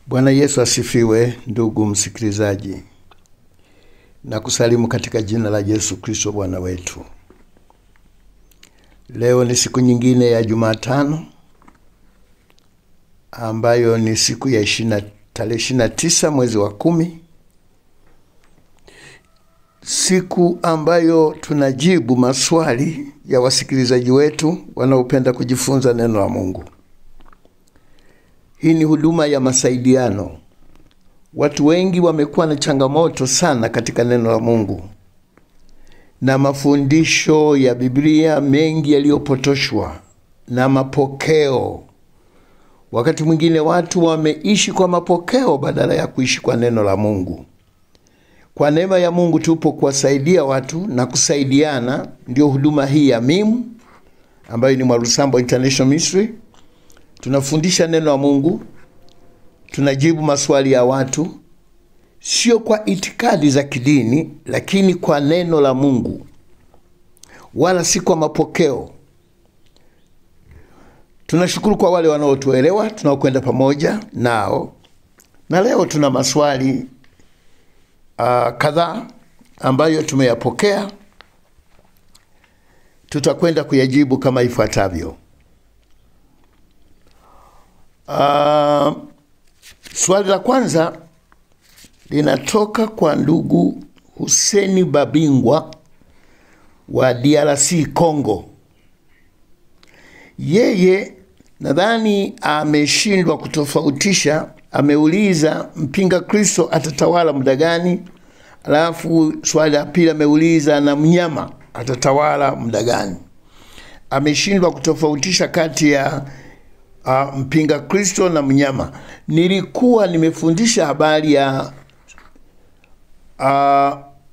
Bwana Yesu asifiwe, ndugu msikilizaji. Na kusalimu katika jina la Yesu Kristo Bwana wetu. Leo ni siku nyingine ya Jumatano, ambayo ni siku ya tarehe 29 mwezi wa 10. Siku ambayo tunajibu maswali ya wasikilizaji wetu wanaopenda kujifunza neno la Mungu. Hii ni huduma ya masaidiano. Watu wengi wamekuwa na changamoto sana katika neno la Mungu na mafundisho ya Biblia mengi yaliyopotoshwa na mapokeo. Wakati mwingine watu wameishi kwa mapokeo badala ya kuishi kwa neno la Mungu. Kwa neema ya Mungu tupo kuwasaidia watu na kusaidiana. Ndio huduma hii ya MIM ambayo ni Mwalusambo International Ministry. Tunafundisha neno la Mungu, tunajibu maswali ya watu, sio kwa itikadi za kidini, lakini kwa neno la Mungu, wala si kwa mapokeo. Tunashukuru kwa wale wanaotuelewa, tunaokwenda pamoja nao. Na leo tuna maswali kadhaa ambayo tumeyapokea. Tutakwenda kuyajibu kama ifuatavyo. Swali la kwanza linatoka kwa ndugu Huseni Babingwa wa DRC Congo. Yeye nadhani ameshindwa kutofautisha. Ameuliza mpinga Kristo atatawala muda gani? Alafu swali la pili ameuliza na mnyama atatawala muda gani? Ameshindwa kutofautisha kati ya mpinga Kristo na mnyama. Nilikuwa nimefundisha habari ya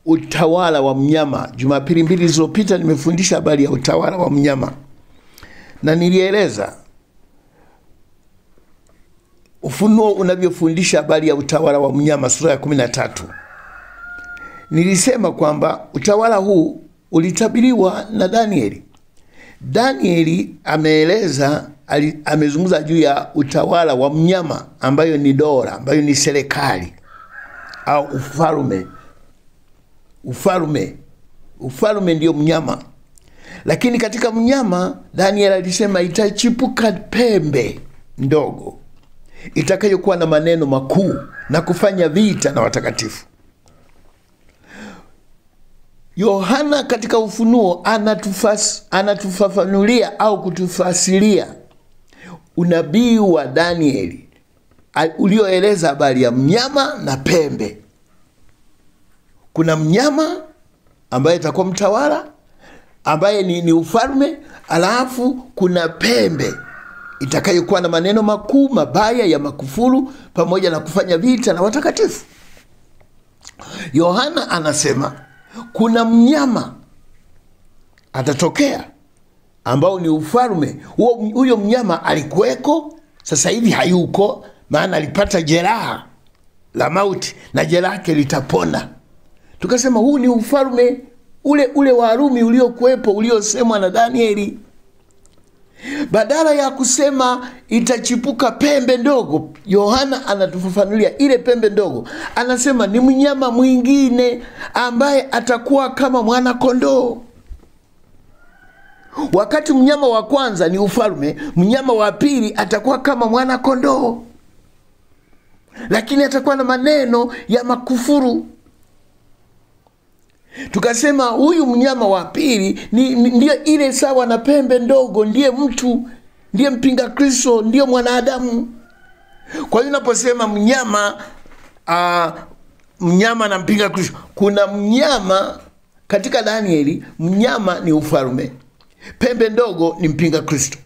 utawala wa mnyama Jumapili mbili zilizopita. Nimefundisha habari ya utawala wa mnyama na nilieleza Ufunuo unavyofundisha habari ya utawala wa mnyama sura ya 13. Nilisema kwamba utawala huu ulitabiriwa na Danieli. Danieli ameeleza, amezungumza juu ya utawala wa mnyama ambayo ni dola, ambayo ni serikali au ufalme. Ufalme ndio mnyama. Lakini katika mnyama Daniel alisema itachipuka pembe ndogo itakayokuwa na maneno makuu na kufanya vita na watakatifu. Yohana katika Ufunuo anatufafanulia au kutufasiria unabii wa Danieli ulioeleza habari ya mnyama na pembe. Kuna mnyama ambaye atakuwa mtawala, ambaye ni ufalme, alafu kuna pembe itakayokuwa na maneno makuu mabaya ya makufuru pamoja na kufanya vita na watakatifu. Yohana anasema kuna mnyama atatokea ambao ni ufalme. Huyo mnyama alikuweko, sasa hivi hayuko, maana alipata jeraha la mauti na jeraha lake litapona. Tukasema huu ni ufalme ule ule wa Rumi uliokuwepo, uliosemwa na Danieli. Badala ya kusema itachipuka pembe ndogo, Yohana anatufafanulia ile pembe ndogo. Anasema ni mnyama mwingine ambaye atakuwa kama mwana kondoo. Wakati mnyama wa kwanza ni ufalme, mnyama wa pili atakuwa kama mwana kondoo, lakini atakuwa na maneno ya makufuru. Tukasema huyu mnyama wa pili ndiye ile sawa na pembe ndogo, ndiye mtu, ndiye mpinga Kristo, ndiye mwanadamu. Kwa hiyo unaposema mnyama mnyama na mpinga Kristo, kuna mnyama katika Danieli, mnyama ni ufalme, pembe ndogo ni mpinga Kristo.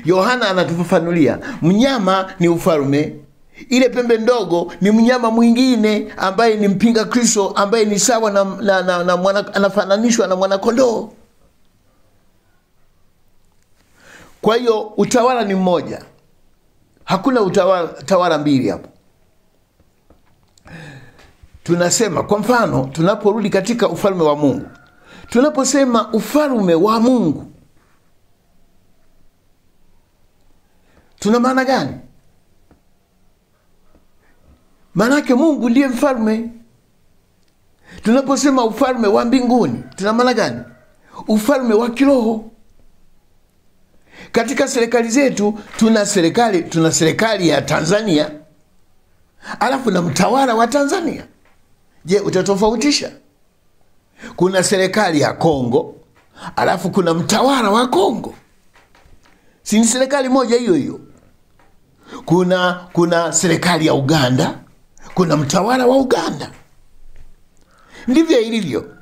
Yohana anatufafanulia mnyama ni ufalme, ile pembe ndogo ni mnyama mwingine ambaye ni mpinga Kristo, ambaye ni sawa na mwana, anafananishwa na mwana kondoo. Kwa hiyo utawala ni mmoja. Hakuna utawala mbili hapo. Tunasema kwa mfano, tunaporudi katika ufalme wa Mungu, tunaposema ufalme wa Mungu, tuna maana gani? Maanake Mungu ndiye mfalme. Tunaposema ufalme wa mbinguni, tuna maana gani? Ufalme wa kiroho. Katika serikali zetu tuna serikali ya Tanzania, alafu na mtawala wa Tanzania. Je, utatofautisha? Kuna serikali ya Kongo, alafu kuna mtawala wa Kongo. Si ni serikali moja hiyo hiyo? Kuna serikali ya Uganda, kuna mtawala wa Uganda. Ndivyo ilivyo.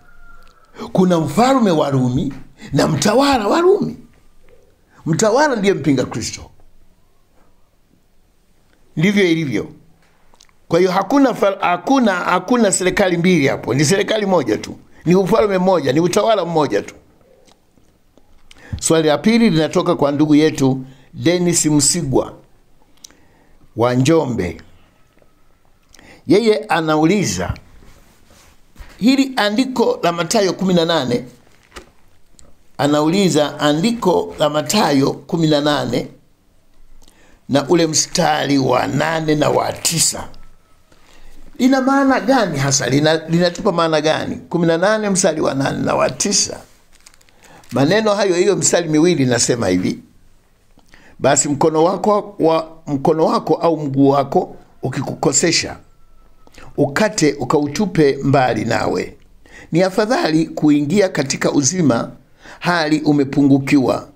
Kuna mfalme wa Rumi na mtawala wa Rumi. Mtawala ndiye mpinga Kristo. Ndivyo ilivyo. Kwa hiyo hakuna serikali mbili hapo. Ni serikali moja tu. Ni ufalme mmoja, ni utawala mmoja tu. Swali la pili linatoka kwa ndugu yetu Dennis Msigwa wa Njombe. Yeye anauliza, hili andiko la Mathayo 18, anauliza andiko la Mathayo 18 na ule mstari wa 8 na wa 9 lina maana gani hasa? Linatupa maana gani? 18 mstari wa 8 na wa 9. Maneno hayo, hiyo mstari miwili nasema hivi: basi mkono wako au mguu wako ukikukosesha, ukate ukautupe mbali nawe. Ni afadhali kuingia katika uzima hali umepungukiwa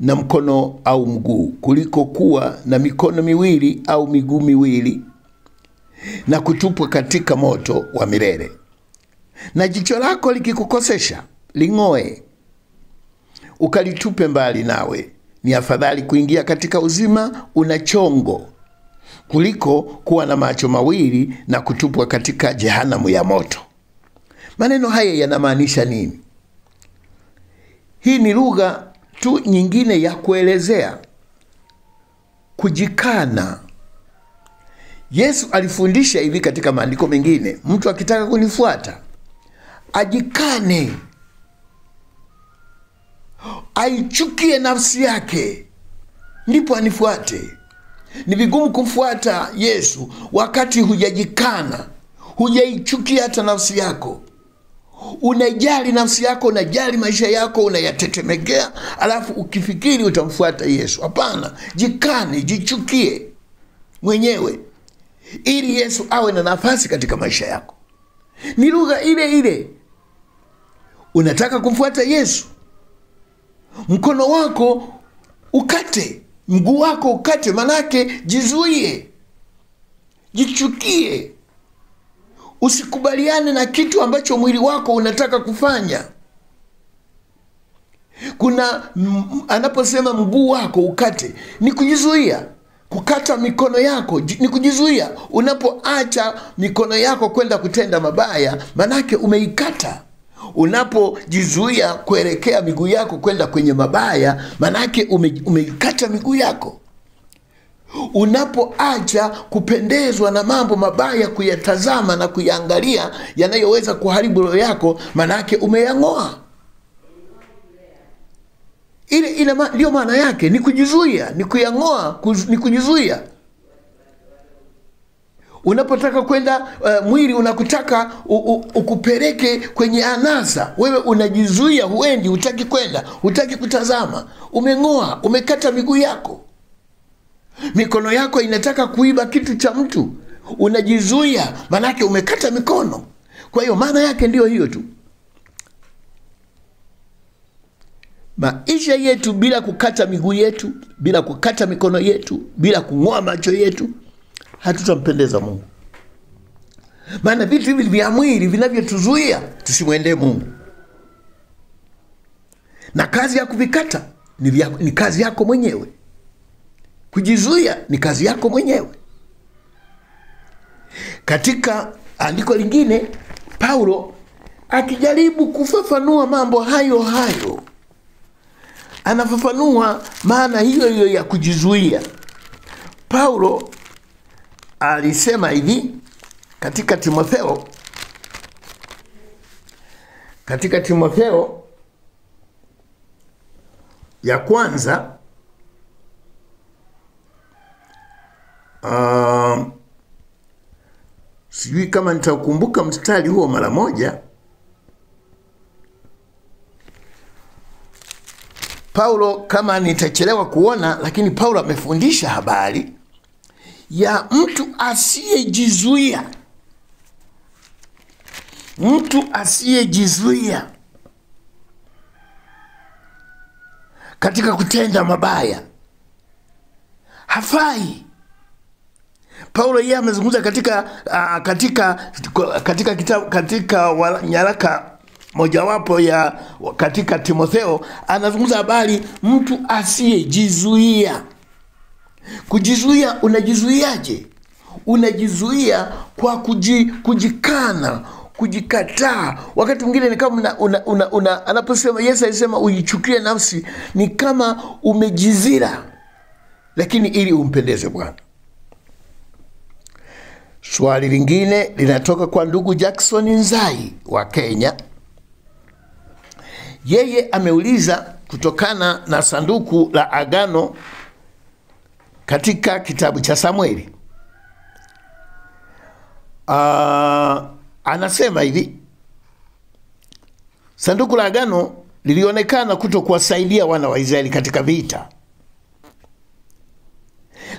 na mkono au mguu, kuliko kuwa na mikono miwili au miguu miwili na kutupwa katika moto wa milele. Na jicho lako likikukosesha, ling'oe ukalitupe mbali nawe. Ni afadhali kuingia katika uzima una chongo, kuliko kuwa na macho mawili na kutupwa katika jehanamu ya moto. Maneno haya yanamaanisha nini? Hii ni lugha tu nyingine ya kuelezea kujikana. Yesu alifundisha hivi katika maandiko mengine: mtu akitaka kunifuata ajikane, aichukie nafsi yake, ndipo anifuate. Ni vigumu kumfuata Yesu wakati hujajikana, hujaichukia hata nafsi yako. Unajali nafsi yako, unajali maisha yako, unayatetemekea, alafu ukifikiri utamfuata Yesu. Hapana, jikane, jichukie mwenyewe ili Yesu awe na nafasi katika maisha yako. Ni lugha ile ile. Unataka kumfuata Yesu, mkono wako ukate, mguu wako ukate, manake jizuie, jichukie. Usikubaliane na kitu ambacho mwili wako unataka kufanya. Kuna anaposema mguu wako ukate, ni kujizuia. Kukata mikono yako ni kujizuia. Unapoacha mikono yako kwenda kutenda mabaya, manake umeikata. Unapojizuia kuelekea miguu yako kwenda kwenye mabaya, manake umeikata miguu yako. Unapoacha kupendezwa na mambo mabaya, kuyatazama na kuyaangalia yanayoweza kuharibu roho yako, manake umeyang'oa. Ile ndio maana yake, ni kujizuia, ni kuyang'oa, ni kujizuia. Unapotaka kwenda mwili unakutaka ukupeleke kwenye anasa, wewe unajizuia, huendi, hutaki kwenda, hutaki kutazama. Umeng'oa, umekata miguu yako. Mikono yako inataka kuiba kitu cha mtu, unajizuia, manake umekata mikono. Kwa hiyo maana yake ndio hiyo tu. Maisha yetu bila kukata miguu yetu, bila kukata mikono yetu, bila kung'oa macho yetu, hatutampendeza Mungu. Maana vitu hivi vya mwili vinavyotuzuia tusimwendee Mungu. Na kazi ya kuvikata ni kazi yako mwenyewe. Kujizuia ni kazi yako mwenyewe. Katika andiko lingine, Paulo akijaribu kufafanua mambo hayo hayo, anafafanua maana hiyo hiyo ya kujizuia. Paulo alisema hivi katika Timotheo, ya kwanza Sijui kama nitakumbuka mstari huo mara moja. Paulo, kama nitachelewa kuona, lakini Paulo amefundisha habari ya mtu asiyejizuia. Mtu asiyejizuia katika kutenda mabaya hafai. Paulo yeye amezungumza katika kitabu, katika nyaraka mojawapo ya katika Timotheo, anazungumza habari mtu asiyejizuia. Kujizuia, unajizuiaje? Unajizuia kwa kujikana, kujikataa. Wakati mwingine ni kama anaposema Yesu alisema uichukie nafsi, ni kama umejizira, lakini ili umpendeze Bwana. Swali lingine linatoka kwa ndugu Jackson Nzai wa Kenya. Yeye ameuliza kutokana na sanduku la agano katika kitabu cha Samueli. Anasema hivi: sanduku la agano lilionekana kutokuwasaidia wana wa Israeli katika vita,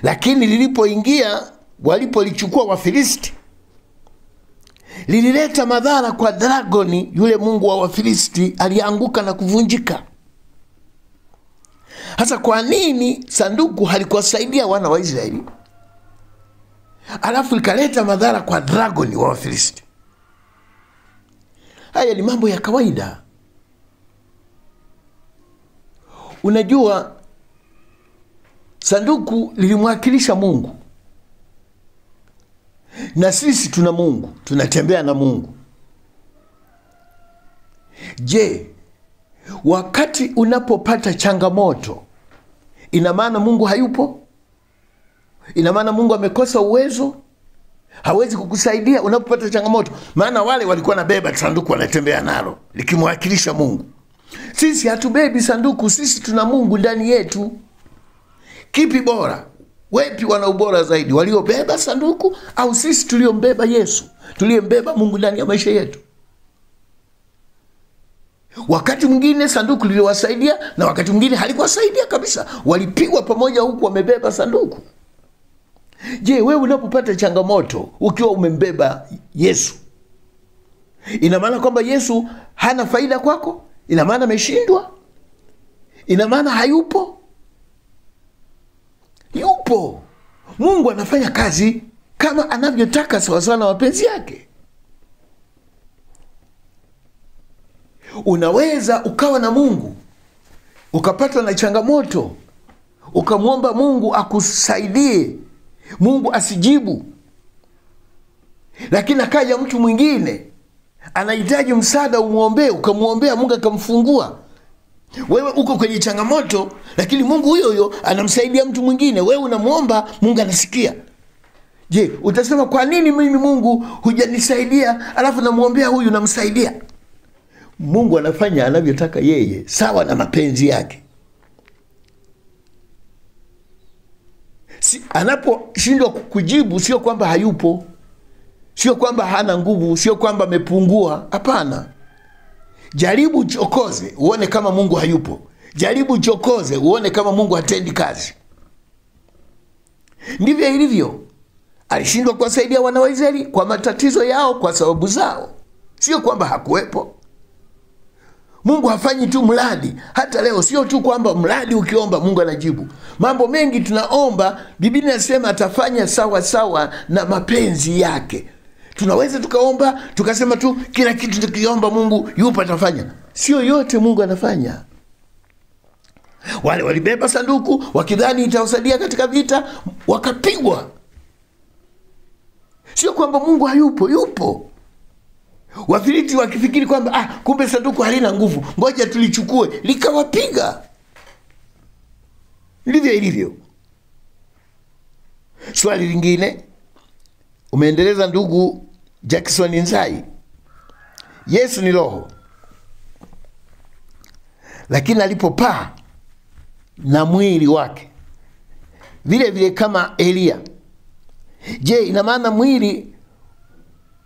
lakini lilipoingia, walipolichukua Wafilisti, lilileta madhara kwa Dragoni, yule mungu wa Wafilisti, alianguka na kuvunjika. Hasa kwa nini sanduku halikuwasaidia wana wa Israeli, alafu likaleta madhara kwa Dragoni wa Wafilisti? Haya ni mambo ya kawaida. Unajua, sanduku lilimwakilisha Mungu, na sisi tuna Mungu, tunatembea na Mungu. Je, wakati unapopata changamoto, ina maana Mungu hayupo? Ina maana Mungu amekosa uwezo? Hawezi kukusaidia unapopata changamoto? Maana wale walikuwa nabeba sanduku, wanatembea nalo likimwakilisha Mungu. Sisi hatubebi sanduku, sisi tuna Mungu ndani yetu. Kipi bora? Wepi wana ubora zaidi, waliobeba sanduku au sisi tuliombeba Yesu, tuliombeba Mungu ndani ya maisha yetu? Wakati mwingine sanduku liliwasaidia na wakati mwingine halikuwasaidia kabisa. Walipigwa pamoja huku wamebeba sanduku. Je, wewe unapopata changamoto ukiwa umembeba Yesu, ina maana kwamba Yesu hana faida kwako? Ina maana ameshindwa? Ina maana hayupo? Yupo. Mungu anafanya kazi kama anavyotaka, sawasawa na mapenzi yake. Unaweza ukawa na Mungu, ukapatwa na changamoto, ukamwomba Mungu akusaidie, Mungu asijibu, lakini akaja mtu mwingine anahitaji msaada, umuombee, ukamwombea, Mungu akamfungua. Wewe uko kwenye changamoto, lakini Mungu huyo huyo anamsaidia mtu mwingine. Wewe unamuomba, Mungu anasikia. Je, utasema kwa nini mimi Mungu hujanisaidia, alafu namuombea huyu namsaidia? Mungu anafanya anavyotaka yeye, sawa na mapenzi yake. Si, anaposhindwa kujibu, sio kwamba hayupo, sio kwamba hana nguvu, sio kwamba amepungua. Hapana. Jaribu chokoze uone kama Mungu hayupo. Jaribu chokoze uone kama Mungu hatendi kazi. Ndivyo ilivyo. Alishindwa kuwasaidia wana wa Israeli kwa matatizo yao, kwa sababu zao. Sio kwamba hakuwepo. Mungu hafanyi tu mradi. Hata leo sio tu kwamba mradi ukiomba Mungu anajibu. Mambo mengi tunaomba, Biblia inasema atafanya sawa sawa na mapenzi yake. Tunaweza tukaomba, tukasema tu kila kitu tukiomba Mungu yupo atafanya. Sio yote Mungu anafanya. Wale walibeba sanduku wakidhani itawasaidia katika vita, wakapigwa. Sio kwamba Mungu hayupo, yupo. Wafilisti wakifikiri kwamba kumbe sanduku halina nguvu, ngoja tulichukue, likawapiga. Ndivyo ilivyo. Swali lingine umeendeleza ndugu Jackson Nzai. Yesu ni roho, lakini alipopaa na mwili wake vile vile kama Elia. Je, ina maana mwili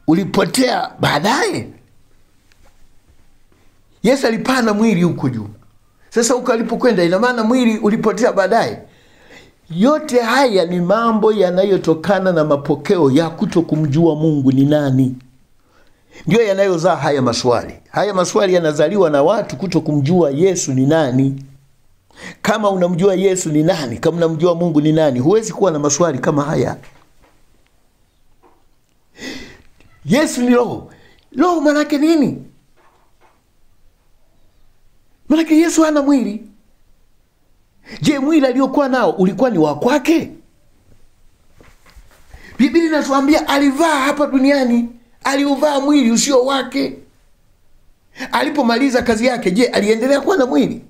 ulipotea baadaye? Yesu alipana mwili huko juu. Sasa huko alipokwenda, ina maana mwili ulipotea baadaye. Yote haya ni mambo yanayotokana na mapokeo ya kutokumjua Mungu ni nani. Ndio yanayozaa haya maswali. Haya maswali yanazaliwa na watu kutokumjua Yesu ni nani. Kama unamjua Yesu ni nani, kama unamjua Mungu ni nani, huwezi kuwa na maswali kama haya. Yesu ni roho. Roho maana yake nini? Maana yake Yesu hana mwili. Je, mwili aliokuwa nao ulikuwa ni wa kwake? Biblia inatuambia alivaa hapa duniani, aliuvaa mwili usio wake. Alipomaliza kazi yake, je, aliendelea kuwa na mwili?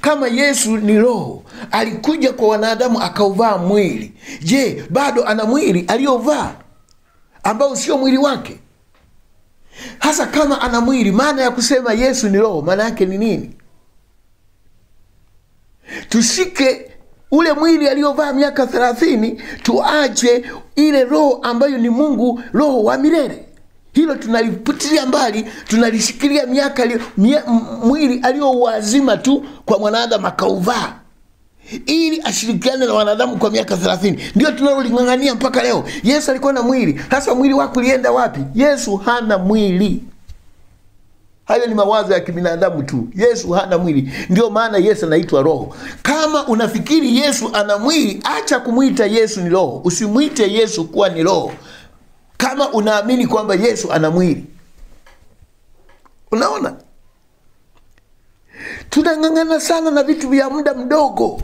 Kama Yesu ni roho, alikuja kwa wanadamu akauvaa mwili. Je, bado ana mwili aliovaa ambao sio mwili wake? Hasa kama ana mwili, maana ya kusema Yesu ni roho, maana yake ni nini? Tushike ule mwili aliovaa miaka 30, tuache ile roho ambayo ni Mungu, roho wa milele. Hilo tunaliputilia mbali, tunalishikilia miaka mwili aliouazima tu kwa mwanadamu akauvaa ili ashirikiane na wanadamu kwa miaka 30. Ndio tunaloling'ang'ania mpaka leo. Yesu alikuwa na mwili. Hasa mwili wake ulienda wapi? Yesu hana mwili. Hayo ni mawazo ya kibinadamu tu. Yesu hana mwili. Ndio maana Yesu anaitwa roho. Kama unafikiri Yesu ana mwili, acha kumuita Yesu ni roho. Usimuite Yesu kuwa ni roho kama unaamini kwamba Yesu ana mwili. Unaona? Tunang'ang'ana sana na vitu vya muda mdogo,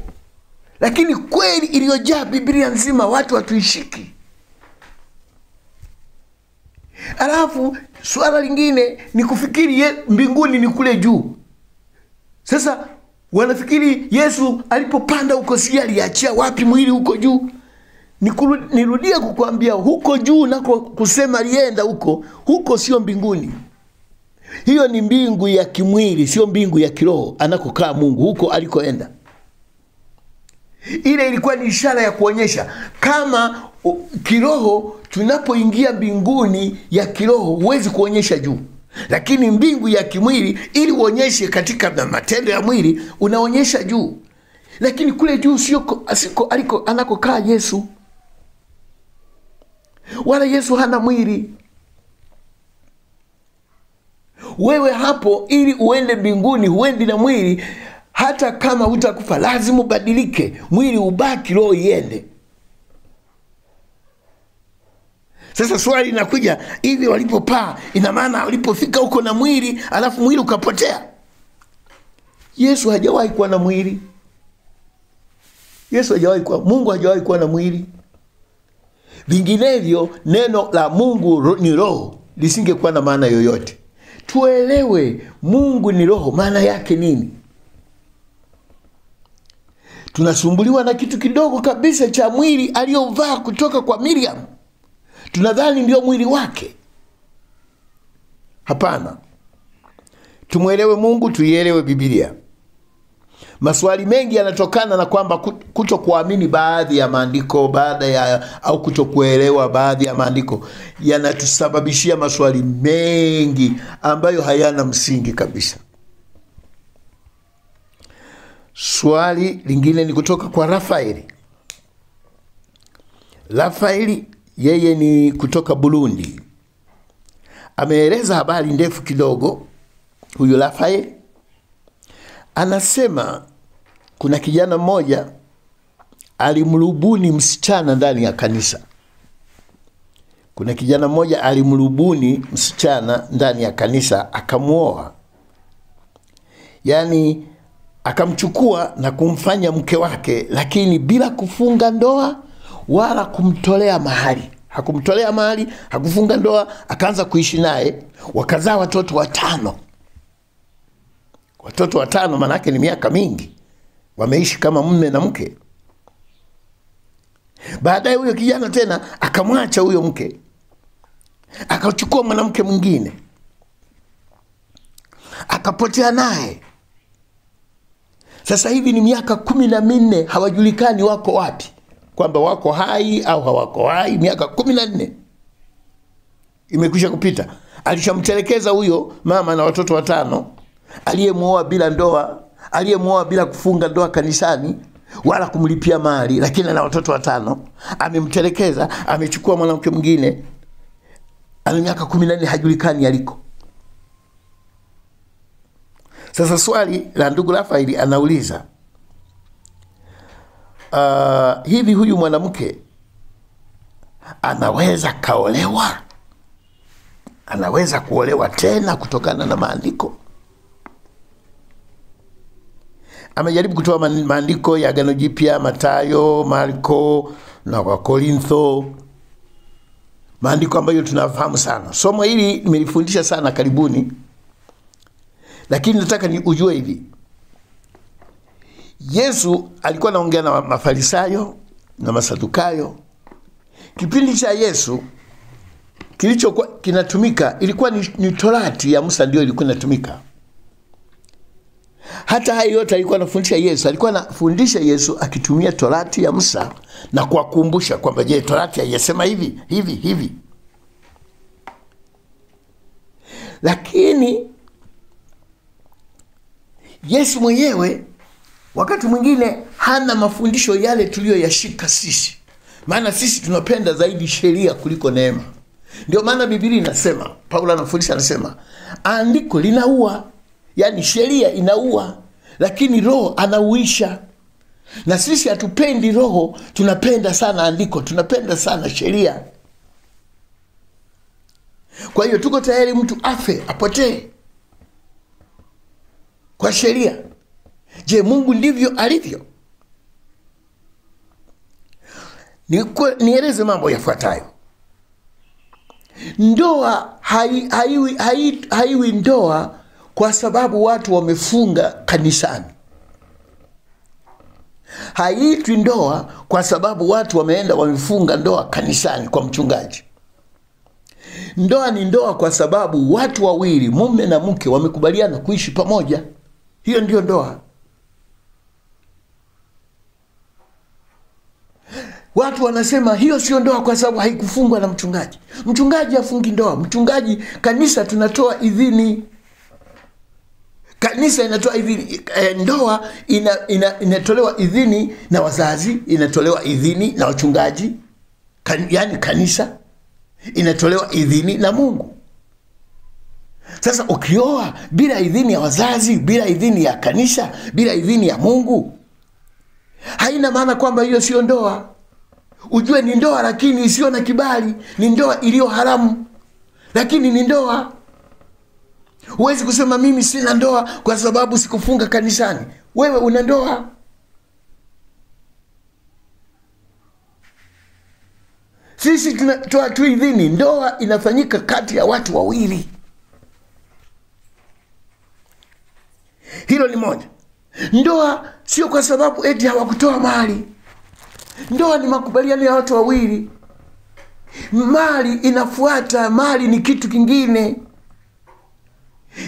lakini kweli iliyojaa Biblia nzima watu hatuishiki. Alafu swala lingine ni kufikiri mbinguni ni kule juu. Sasa wanafikiri Yesu alipopanda huko si aliachia wapi mwili huko juu? Nirudia kukuambia, huko juu nako kusema alienda huko, huko sio mbinguni. Hiyo ni mbingu ya kimwili, sio mbingu ya kiroho anakokaa Mungu, huko alikoenda. Ile ilikuwa ni ishara ya kuonyesha kama kiroho tunapoingia mbinguni ya kiroho huwezi kuonyesha juu. Lakini mbingu ya kimwili ili uonyeshe katika matendo ya mwili unaonyesha juu. Lakini kule juu sio aliko anakokaa Yesu. Wala Yesu hana mwili. Wewe hapo ili uende mbinguni huendi na mwili. Hata kama utakufa lazima ubadilike, mwili ubaki, roho iende. Sasa swali linakuja, hivi walipopaa ina maana walipofika huko na mwili alafu mwili ukapotea? Yesu hajawahi kuwa na mwili. Yesu hajawahi kuwa, Mungu hajawahi kuwa na mwili. Vinginevyo neno la Mungu ni roho lisingekuwa na maana yoyote. Tuelewe Mungu ni roho, maana yake nini? Tunasumbuliwa na kitu kidogo kabisa cha mwili aliyovaa kutoka kwa Miriam. Tunadhani ndio mwili wake. Hapana. Tumuelewe Mungu, tuielewe Biblia. Maswali mengi yanatokana na kwamba kutokuamini baadhi ya maandiko, baada ya au kutokuelewa baadhi ya maandiko yanatusababishia maswali mengi ambayo hayana msingi kabisa. Swali lingine ni kutoka kwa Rafaeli. Rafaeli yeye ni kutoka Burundi. Ameeleza habari ndefu kidogo huyu Rafaeli. Anasema kuna kijana mmoja alimrubuni msichana ndani ya kanisa. Kuna kijana mmoja alimrubuni msichana ndani ya kanisa akamuoa. Yaani akamchukua na kumfanya mke wake, lakini bila kufunga ndoa wala kumtolea mahali. Hakumtolea mahali, hakufunga ndoa, akaanza kuishi naye, wakazaa watoto watano. Watoto watano manake ni miaka mingi. Wameishi kama mume na mke. Baadaye huyo kijana tena akamwacha huyo mke. Akachukua mwanamke mwingine. Akapotea naye. Sasa hivi ni miaka 14 hawajulikani wako wapi, kwamba wako hai au hawako hai, miaka 14. imekwisha kupita. Alishamtelekeza huyo mama na watoto 5, aliyemuoa bila ndoa, aliyemuoa bila kufunga ndoa kanisani wala kumlipia mali, lakini ana watoto 5. Amemtelekeza, amechukua mwanamke mwingine, ana miaka 14, hajulikani aliko. Sasa swali la ndugu Rafaeli anauliza, hivi huyu mwanamke anaweza kaolewa? Anaweza kuolewa tena kutokana na maandiko? Amejaribu kutoa maandiko ya Agano Jipya, Mathayo, Marko na Wakorintho, maandiko ambayo tunafahamu sana. Somo hili nimelifundisha sana karibuni, lakini nataka ni ujue hivi. Yesu alikuwa anaongea na Mafarisayo na Masadukayo. Kipindi cha Yesu kilichokuwa kinatumika ilikuwa ni Torati ya Musa ndio ilikuwa inatumika. Hata hayo yote alikuwa anafundisha Yesu, alikuwa anafundisha Yesu akitumia Torati ya Musa na kuwakumbusha kwamba je, Torati haisema hivi hivi hivi. Lakini Yesu mwenyewe wakati mwingine hana mafundisho yale tuliyoyashika sisi. Maana sisi tunapenda zaidi sheria kuliko neema. Ndio maana Biblia inasema, Paulo anafundisha anasema, andiko linaua, yani sheria inaua, lakini roho anauisha. Na sisi hatupendi roho, tunapenda sana andiko, tunapenda sana sheria. Kwa hiyo tuko tayari mtu afe, apotee kwa sheria. Je, Mungu ndivyo alivyo? Nieleze mambo yafuatayo. Ndoa haiwi ndoa kwa sababu watu wamefunga kanisani. Haiitwi ndoa kwa sababu watu wameenda wamefunga ndoa kanisani kwa mchungaji. Ndoa ni ndoa kwa sababu watu wawili, mume na mke, wamekubaliana kuishi pamoja. Hiyo ndio ndoa. Watu wanasema hiyo sio ndoa kwa sababu haikufungwa na mchungaji. Mchungaji hafungi ndoa. Mchungaji, kanisa tunatoa idhini. Kanisa inatoa idhini. Ndoa inatolewa idhini na wazazi, inatolewa idhini na wachungaji. Yani kanisa inatolewa idhini na Mungu. Sasa ukioa bila idhini ya wazazi, bila idhini ya kanisa, bila idhini ya Mungu, haina maana kwamba hiyo sio ndoa. Ujue ni ndoa lakini isiyo na kibali, ni ndoa iliyo haramu, lakini ni ndoa. Huwezi kusema mimi sina ndoa kwa sababu sikufunga kanisani. Wewe una ndoa. Sisi tunatoa tu idhini. Ndoa inafanyika kati ya watu wawili. Hilo ni moja. Ndoa sio kwa sababu eti hawakutoa mali. Ndoa ni makubaliano ya watu wawili. Mali inafuata, mali ni kitu kingine.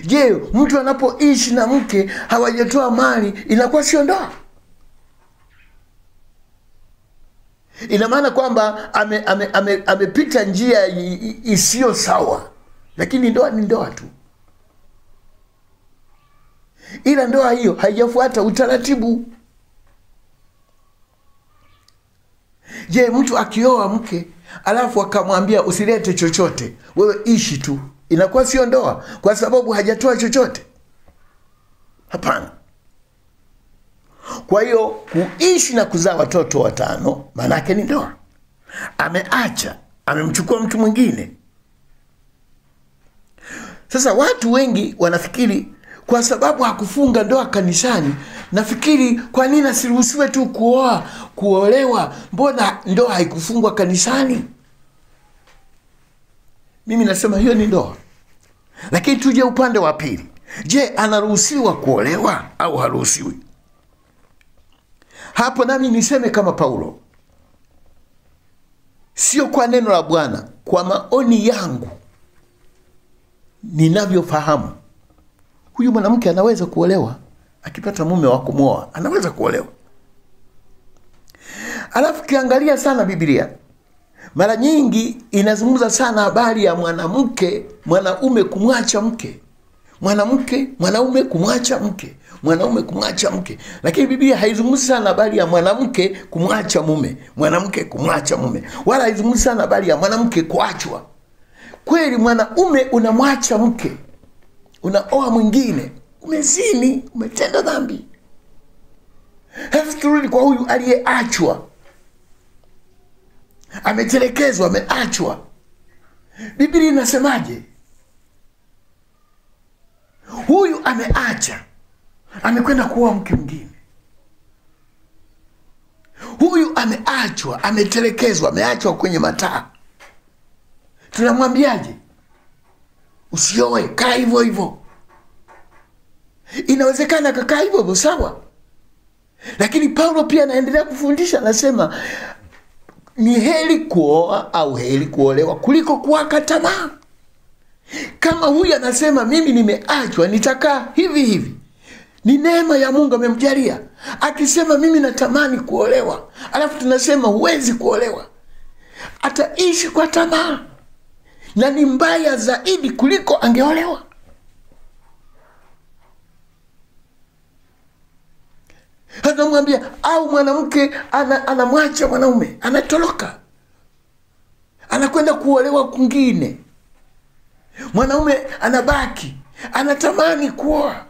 Je, mtu anapoishi na mke hawajatoa mali, inakuwa sio ndoa? Ina maana kwamba amepita njia isiyo sawa. Lakini ndoa ni ndoa tu. Ila ndoa hiyo haijafuata utaratibu. Je, mtu akioa mke alafu akamwambia usilete chochote, wewe ishi tu, inakuwa sio ndoa kwa sababu hajatoa chochote? Hapana. Kwa hiyo kuishi na kuzaa watoto 5 maana yake ni ndoa. Ameacha, amemchukua mtu mwingine. Sasa watu wengi wanafikiri kwa sababu hakufunga ndoa kanisani, nafikiri kwa nini asiruhusiwe tu kuoa, kuolewa, mbona ndoa haikufungwa kanisani? Mimi nasema hiyo ni ndoa. Lakini tuje upande wa pili. Je, anaruhusiwa kuolewa au haruhusiwi? Hapo nami niseme kama Paulo. Sio kwa neno la Bwana, kwa maoni yangu ninavyofahamu, huyu mwanamke anaweza kuolewa. Akipata mume wa kumuoa, anaweza kuolewa. Alafu kiangalia sana Biblia, Mara nyingi inazungumza sana habari ya mwanamke, mwanaume kumwacha mke. Mwanamke, mwanaume kumwacha mke, mwanaume kumwacha mke. Lakini Biblia haizungumzi sana habari ya mwanamke kumwacha mume, mwanamke kumwacha mume. Wala haizungumzi sana habari ya mwanamke kuachwa. Kweli mwanaume unamwacha mke, unaoa mwingine, umezini, umetenda dhambi. Hebu turudi kwa huyu aliyeachwa. Ametelekezwa, ameachwa. Biblia inasemaje? Huyu ameacha, amekwenda kuoa mke mwingine. Huyu ameachwa, ametelekezwa, ameachwa kwenye mataa. Tunamwambiaje? Usioe, kaa hivyo hivyo. Inawezekana kakaa hivyo hivyo, sawa. Lakini Paulo pia anaendelea kufundisha, anasema ni heri kuoa au heri kuolewa kuliko kuwaka tamaa. Kama huyu anasema mimi nimeachwa, nitakaa hivi hivi, ni neema ya Mungu amemjalia. Akisema mimi natamani kuolewa, alafu tunasema huwezi kuolewa, ataishi kwa tamaa, na ni mbaya zaidi kuliko angeolewa. Anamwambia, au mwanamke anamwacha mwanaume, anatoroka, anakwenda kuolewa kwingine. Mwanaume anabaki, anatamani kuoa,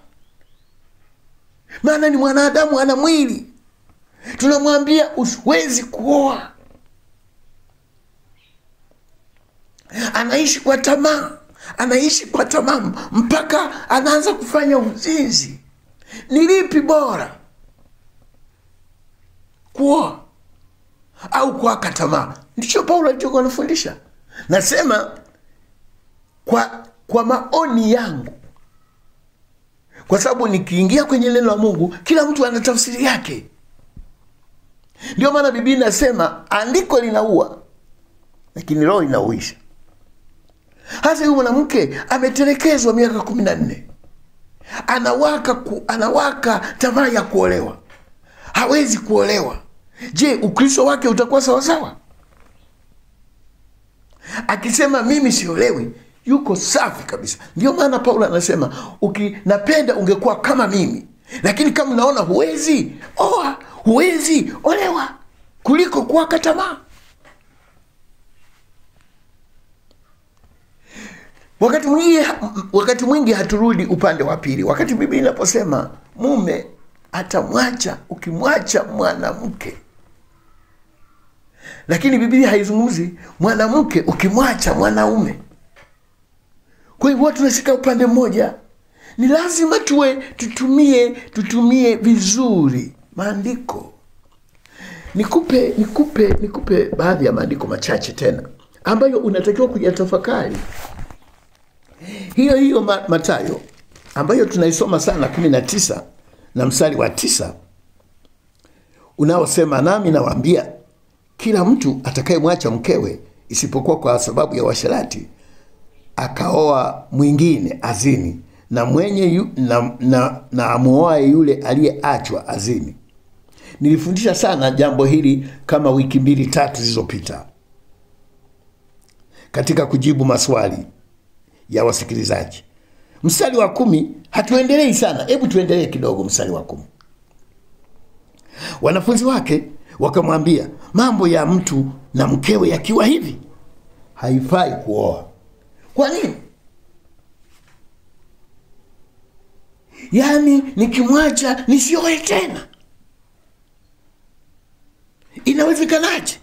maana ni mwanadamu, ana mwili. Tunamwambia usiwezi kuoa. Anaishi kwa tamaa, anaishi kwa tamaa mpaka anaanza kufanya uzinzi. Ni lipi bora? Kuoa au kuwaka tamaa? Ndicho Paulo alichokuwa anafundisha. Nasema kwa maoni yangu, kwa sababu nikiingia kwenye neno la Mungu kila mtu ana tafsiri yake. Ndio maana Biblia inasema andiko linaua lakini roho inauisha. Hasa huyu mwanamke ametelekezwa miaka 14. Anawaka tamaa ya kuolewa. Hawezi kuolewa. Je, Ukristo wake utakuwa sawa sawa? Akisema mimi siolewi, yuko safi kabisa. Ndio maana Paulo anasema napenda ungekuwa kama mimi, lakini kama unaona huwezi oa, huwezi olewa, kuliko kuwaka tamaa. Wakati mwingi haturudi upande wa pili. Wakati Biblia inaposema mume atamwacha ukimwacha mwanamke, lakini Biblia haizungumzi mwanamke ukimwacha mwanaume. Kwa hivyo tunashika upande mmoja. Ni lazima tutumie vizuri maandiko. Nikupe baadhi ya maandiko machache tena ambayo unatakiwa kuyatafakari. Hiyo hiyo Mathayo ambayo tunaisoma sana 19 na mstari wa 9 unaosema, nami nawaambia kila mtu atakayemwacha mkewe isipokuwa kwa sababu ya uasherati akaoa mwingine azini, na mwenye na amuoae yule aliyeachwa azini. Nilifundisha sana jambo hili kama wiki 2-3 zilizopita katika kujibu maswali ya wasikilizaji. Mstari wa 10 hatuendelei sana. Hebu tuendelee kidogo mstari wa 10. Wanafunzi wake wakamwambia, mambo ya mtu na mkewe yakiwa hivi haifai kuoa. Kwa nini? Yaani nikimwacha nisioe tena. Inawezekanaje?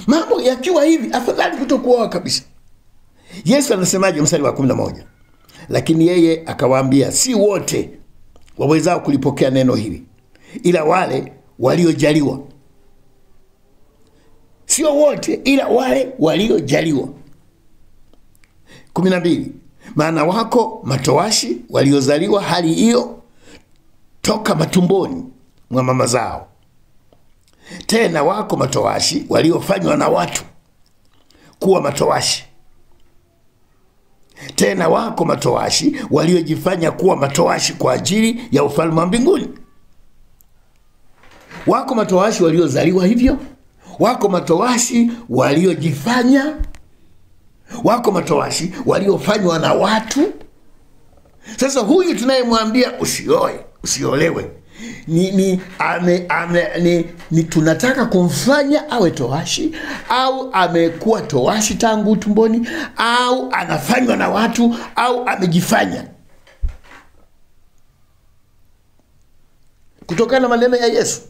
Mambo yakiwa hivi afadhali kutokuoa kabisa. Yesu anasemaje mstari wa 11? Lakini yeye akawaambia, si wote wawezao kulipokea neno hili, ila wale waliojaliwa. Sio wote, ila wale waliojaliwa. 12. Maana wako matowashi waliozaliwa hali hiyo toka matumboni mwa mama zao. Tena wako matowashi waliofanywa na watu kuwa matowashi. Tena wako matowashi waliojifanya kuwa matowashi kwa ajili ya ufalme wa mbinguni. Wako matowashi waliozaliwa hivyo, Wako matowashi waliojifanya, wako matowashi waliofanywa na watu. Sasa huyu tunayemwambia usioe, usiolewe, ni tunataka kumfanya awe towashi, au amekuwa towashi tangu tumboni, au anafanywa na watu, au amejifanya. Kutokana na maneno ya Yesu.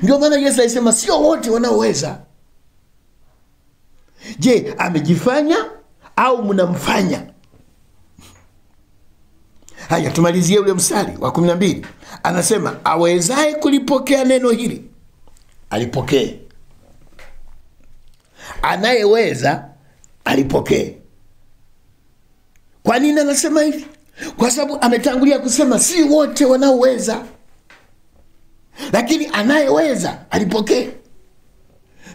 Ndio maana Yesu alisema sio wote wanaoweza. Je, amejifanya au mnamfanya? Haya, tumalizie ule mstari wa 12. Anasema awezaye kulipokea neno hili alipokee. Anayeweza alipokee. Kwa nini anasema hivi? Kwa sababu ametangulia kusema si wote wanaoweza, lakini anayeweza alipokee.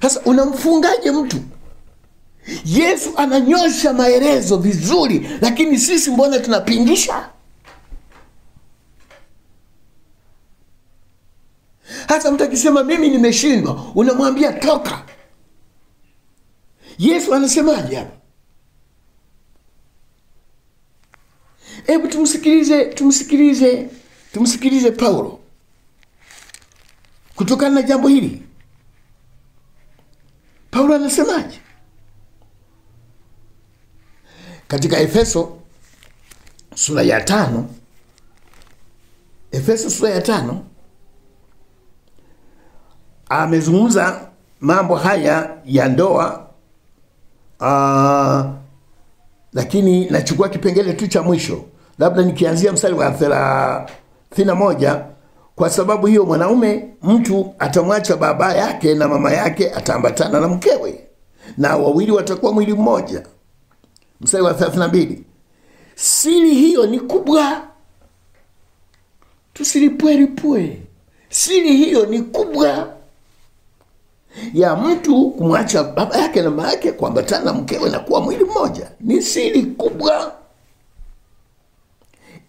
Sasa unamfungaje mtu? Yesu ananyosha maelezo vizuri, lakini sisi mbona tunapindisha? Hata mtu akisema mimi nimeshindwa, unamwambia toka. Yesu anasemaje hapa? Hebu tumsikilize Paulo kutokana na jambo hili. Paulo anasemaje? Katika Efeso sura ya 5, Efeso sura ya 5, amezungumza mambo haya ya ndoa, lakini nachukua kipengele tu cha mwisho, labda nikianzia mstari wa 31. Kwa sababu hiyo mwanaume mtu atamwacha baba yake na mama yake, ataambatana na mkewe, na wawili watakuwa mwili mmoja. Mstari wa 32, siri hiyo ni kubwa, tusilipue. Siri hiyo ni kubwa, ya mtu kumwacha baba yake na mama yake, kuambatana na mkewe na kuwa mwili mmoja. Ni siri kubwa.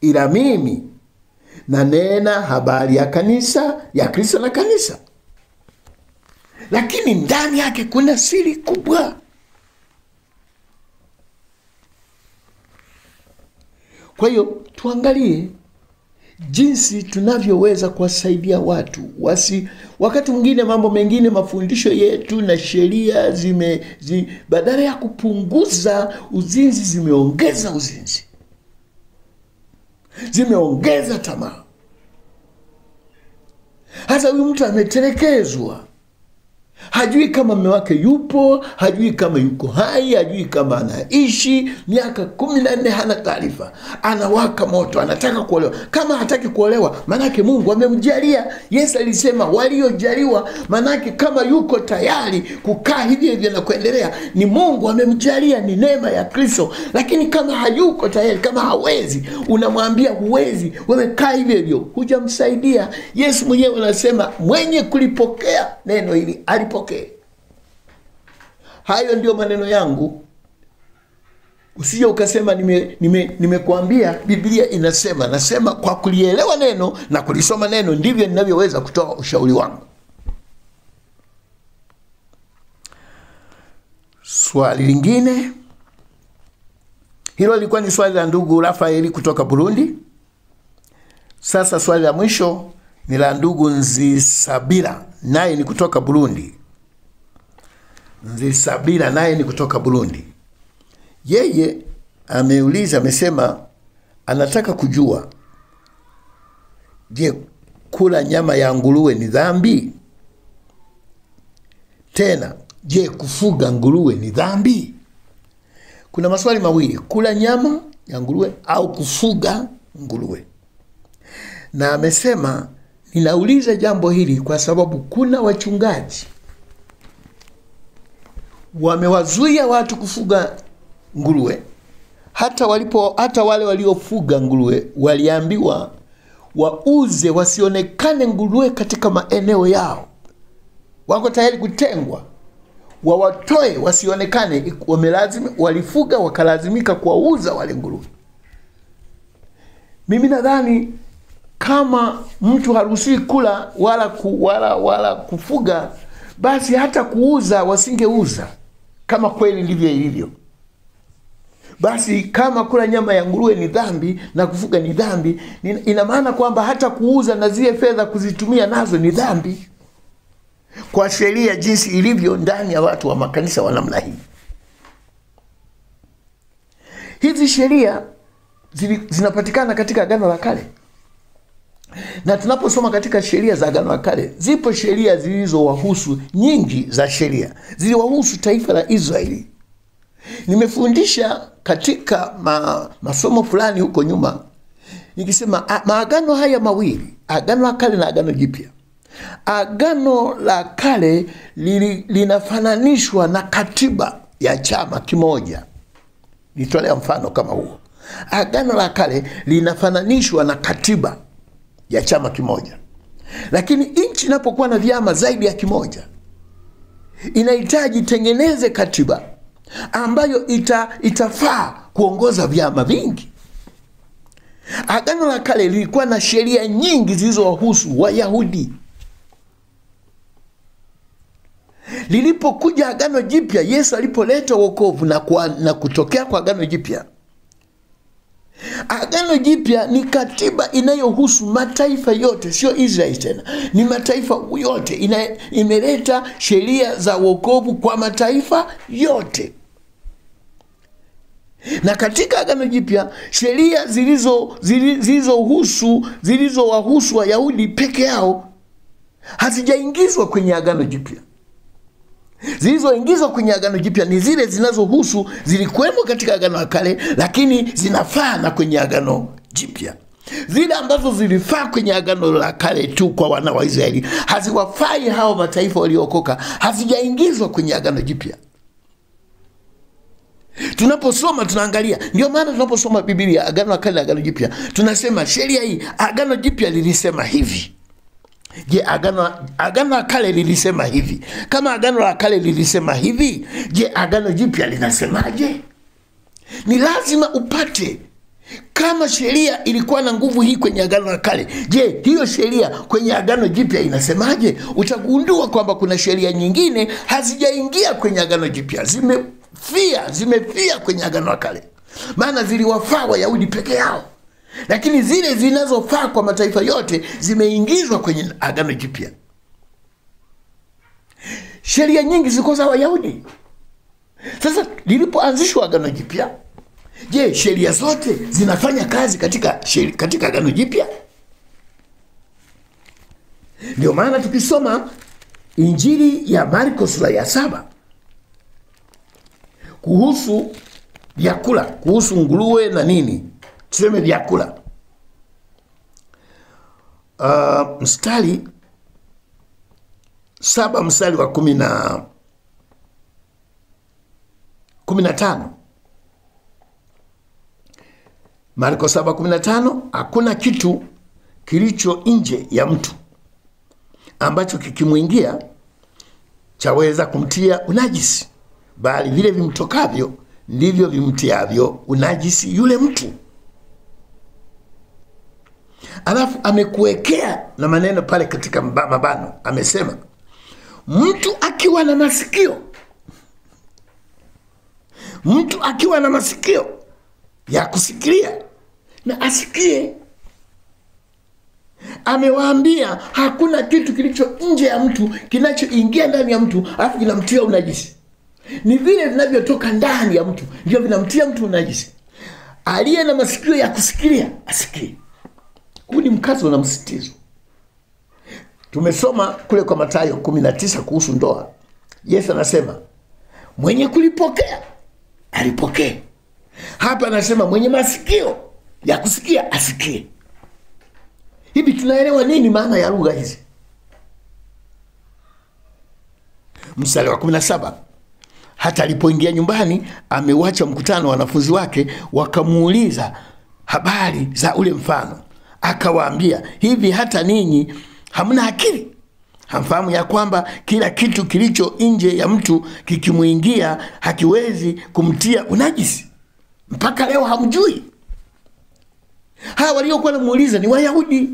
Ila mimi nanena habari ya kanisa, ya Kristo na kanisa. Lakini ndani yake kuna siri kubwa. Kwa hiyo tuangalie jinsi tunavyoweza kuwasaidia watu wasi. Wakati mwingine mambo mengine, mafundisho yetu na sheria badala ya kupunguza uzinzi zimeongeza uzinzi, zimeongeza tamaa. Hasa huyu mtu ametelekezwa, hajui kama mume wake yupo, hajui kama yuko hai, hajui kama anaishi. Miaka 14 hana taarifa. Anawaka moto, anataka kuolewa. Kama hataki kuolewa, manake Mungu amemjalia. Yesu alisema waliojaliwa, manake kama yuko tayari kukaa hivi hivi na kuendelea, ni Mungu amemjalia, ni neema ya Kristo. Lakini kama hayuko tayari, kama hawezi, unamwambia huwezi, wewe kaa hivi hivyo, hujamsaidia. Yesu mwenyewe anasema mwenye kulipokea neno hili alipokee. Hayo ndio maneno yangu. Usije ukasema nimekuambia Biblia inasema. Nasema kwa kulielewa neno na kulisoma neno ndivyo ninavyoweza kutoa ushauri wangu. Swali lingine, hilo lilikuwa ni swali la ndugu Rafaeli kutoka Burundi. Sasa swali la mwisho ni la ndugu Nzisabira, naye ni kutoka Burundi. Nzisabira naye ni kutoka Burundi. Yeye ameuliza, amesema anataka kujua, je, kula nyama ya nguruwe ni dhambi? Tena, je, kufuga nguruwe ni dhambi? Kuna maswali mawili, kula nyama ya nguruwe au kufuga nguruwe. Na amesema ninauliza jambo hili kwa sababu kuna wachungaji wamewazuia watu kufuga nguruwe. Hata wale waliofuga nguruwe waliambiwa wauze, wasionekane nguruwe katika maeneo yao. Wako tayari kutengwa, wawatoe wasionekane. Walifuga wakalazimika kuwauza wale nguruwe. Mimi nadhani kama mtu haruhusiwi kula wala kufuga, Basi hata kuuza wasingeuza kama kweli ndivyo ilivyo. Basi kama kula nyama ya nguruwe ni dhambi na kufuga ni dhambi, ina maana kwamba hata kuuza na zile fedha kuzitumia nazo ni dhambi, kwa sheria jinsi ilivyo ndani ya watu wa makanisa wa namna hii. Hizi sheria zinapatikana katika Agano la Kale. Na tunaposoma katika sheria za Agano la Kale, zipo sheria zilizowahusu, nyingi za sheria ziliwahusu taifa la Israeli. Nimefundisha katika masomo fulani huko nyuma nikisema maagano haya mawili, Agano la Kale na Agano Jipya. Agano la Kale linafananishwa na katiba ya chama kimoja. Nitolea mfano kama huo. Agano la Kale linafananishwa na katiba ya chama kimoja. Lakini nchi inapokuwa na vyama zaidi ya kimoja, inahitaji tengeneze katiba ambayo itafaa kuongoza vyama vingi. Agano la Kale lilikuwa na sheria nyingi zilizowahusu Wayahudi. Lilipokuja Agano Jipya, Yesu alipoleta wokovu na kutokea kwa Agano Jipya, Agano Jipya ni katiba inayohusu mataifa yote, sio Israeli tena, ni mataifa yote. Imeleta sheria za wokovu kwa mataifa yote. Na katika Agano Jipya sheria zilizowahusu Wayahudi peke yao hazijaingizwa kwenye Agano Jipya. Zilizoingizwa kwenye Agano Jipya ni zile zinazohusu, zilikuwemo katika Agano la Kale lakini zinafaa na kwenye Agano Jipya. Zile ambazo zilifaa kwenye Agano la Kale tu kwa wana wa Israeli haziwafai hao mataifa waliookoka, hazijaingizwa kwenye Agano Jipya. Tunaposoma tunaangalia, ndio maana tunaposoma Biblia Agano la Kale na Agano Jipya tunasema sheria hii Agano Jipya lilisema hivi. Je, Agano la Kale lilisema hivi? Kama Agano la Kale lilisema hivi, je, Agano Jipya linasemaje? Ni lazima upate kama sheria ilikuwa na nguvu hii kwenye Agano la Kale, je, hiyo sheria kwenye Agano Jipya inasemaje? Utagundua kwamba kuna sheria nyingine hazijaingia kwenye Agano Jipya, zimefia kwenye Agano la Kale, maana ziliwafaa Wayahudi peke yao. Lakini zile zinazofaa kwa mataifa yote zimeingizwa kwenye Agano Jipya. Sheria nyingi zilikuwa za Wayahudi. Sasa lilipoanzishwa Agano Jipya, je, sheria zote zinafanya kazi katika Agano Jipya? Ndio maana tukisoma Injili ya Marko sura ya 7 kuhusu vyakula, kuhusu nguruwe na nini, tuseme vyakula, mstari 7 mstari wa 15, Marko 7:15, hakuna kitu kilicho nje ya mtu ambacho kikimuingia chaweza kumtia unajisi, bali vile vimtokavyo ndivyo vimtiavyo unajisi yule mtu. Alafu amekuwekea na maneno pale katika mabano, amesema mtu akiwa na masikio, mtu akiwa na masikio ya kusikilia na asikie. Amewaambia hakuna kitu kilicho nje ya mtu kinachoingia ndani ya mtu alafu kinamtia unajisi. Ni vile vinavyotoka ndani ya mtu ndio vinamtia mtu unajisi. Aliye na masikio ya kusikilia asikie. Huu ni mkazo na msisitizo. Tumesoma kule kwa Mathayo 19 kuhusu ndoa. Yesu anasema mwenye kulipokea alipokee. Hapa anasema mwenye masikio ya kusikia asikie. Hivi tunaelewa nini maana ya lugha hizi? Mstari wa 17, hata alipoingia nyumbani ameuacha mkutano, wanafunzi wake wakamuuliza habari za ule mfano. Akawaambia, hivi hata ninyi hamna akili? Hamfahamu ya kwamba kila kitu kilicho nje ya mtu kikimuingia hakiwezi kumtia unajisi? Mpaka leo hamjui? Hawa waliokuwa wanamuuliza ni Wayahudi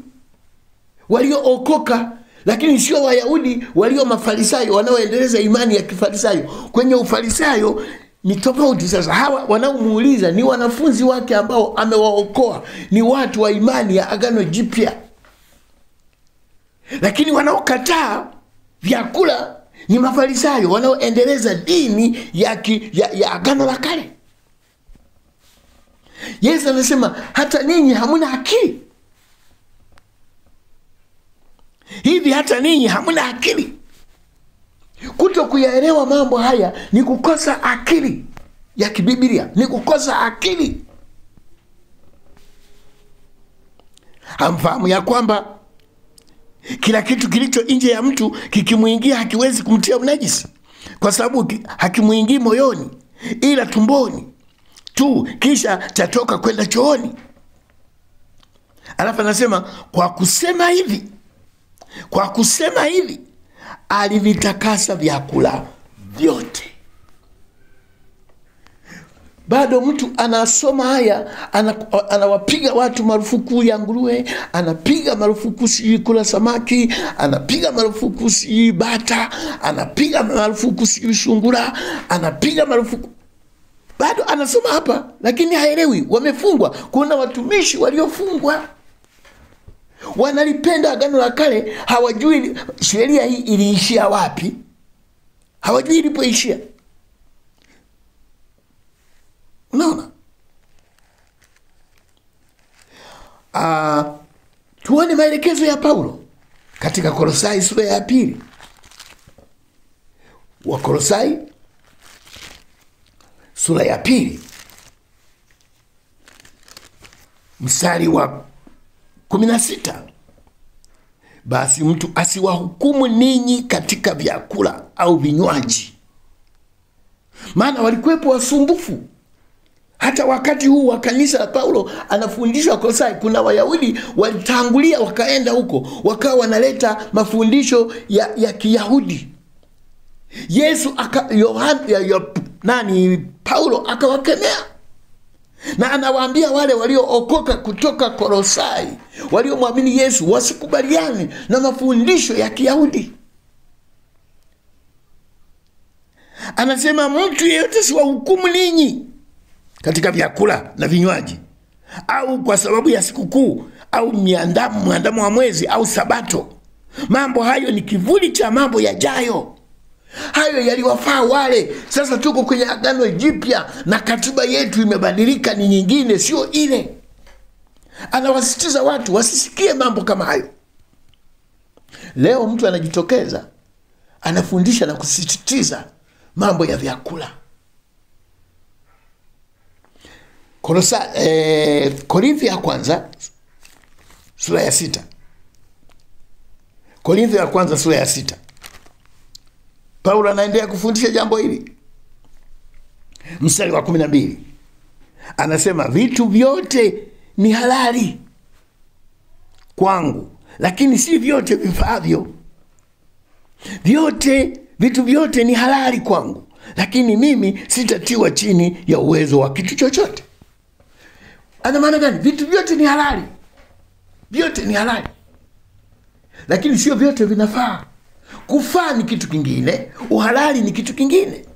waliookoka, Lakini sio Wayahudi walio Mafarisayo wanaoendeleza imani ya Kifarisayo. Kwenye Ufarisayo ni tofauti. Sasa hawa wanaomuuliza ni wanafunzi wake ambao amewaokoa, ni watu wa imani ya Agano Jipya. Lakini wanaokataa vyakula ni Mafarisayo wanaoendeleza dini ya Agano la Kale. Yesu anasema hata ninyi hamuna akili. Hivi hata ninyi hamuna akili? Kuto kuyaelewa mambo haya ni kukosa akili ya kibiblia, ni kukosa akili. Hamfahamu ya kwamba kila kitu kilicho nje ya mtu kikimuingia hakiwezi kumtia unajisi, kwa sababu hakimuingii moyoni ila tumboni tu, kisha chatoka kwenda chooni. Alafu anasema kwa kusema hivi, kwa kusema hivi alivitakasa vyakula vyote. Bado mtu anasoma haya, anawapiga watu marufuku ya nguruwe, anapiga marufuku si kula samaki, anapiga marufuku si bata, anapiga marufuku si sungura, anapiga marufuku. Bado anasoma hapa lakini haelewi. Wamefungwa. Kuna watumishi waliofungwa, wanalipenda Agano la Kale, hawajui sheria hii iliishia wapi, hawajui ilipoishia. Unaona? Tuone maelekezo ya Paulo katika Kolosai sura ya 2. Wakolosai sura ya 2 mstari wa 16. Basi mtu asiwahukumu ninyi katika vyakula au vinywaji. Maana walikuwepo wasumbufu. Hata wakati huu wa kanisa la Paulo anafundishwa Kolosai, kuna Wayahudi walitangulia wakaenda huko, wakawa wanaleta mafundisho ya Kiyahudi. Yesu Paulo akawakemea. Na anawaambia wale waliookoka kutoka Kolosai, waliomwamini Yesu, wasikubaliane na mafundisho ya Kiyahudi. Anasema mtu yeyote siwahukumu ninyi katika vyakula na vinywaji, au kwa sababu ya sikukuu au mwandamo wa mwezi au sabato. Mambo hayo ni kivuli cha mambo yajayo. Hayo yaliwafaa wale. Sasa tuko kwenye Agano Jipya na katiba yetu imebadilika, ni nyingine, sio ile. Anawasisitiza watu wasisikie mambo kama hayo. Leo mtu anajitokeza anafundisha na kusisitiza mambo ya vyakula. Korintho ya kwanza sura ya 6. Korintho ya kwanza sura ya 6. Paulo anaendelea kufundisha jambo hili. Mstari wa 12. Anasema vitu vyote ni halali kwangu, lakini si vyote vifaavyo. Vitu vyote ni halali kwangu, lakini mimi sitatiwa chini ya uwezo wa kitu chochote. Ana maana gani? Vitu vyote ni halali. Vyote ni halali, lakini sio vyote vinafaa. Kufaa ni kitu kingine, uhalali ni kitu kingine.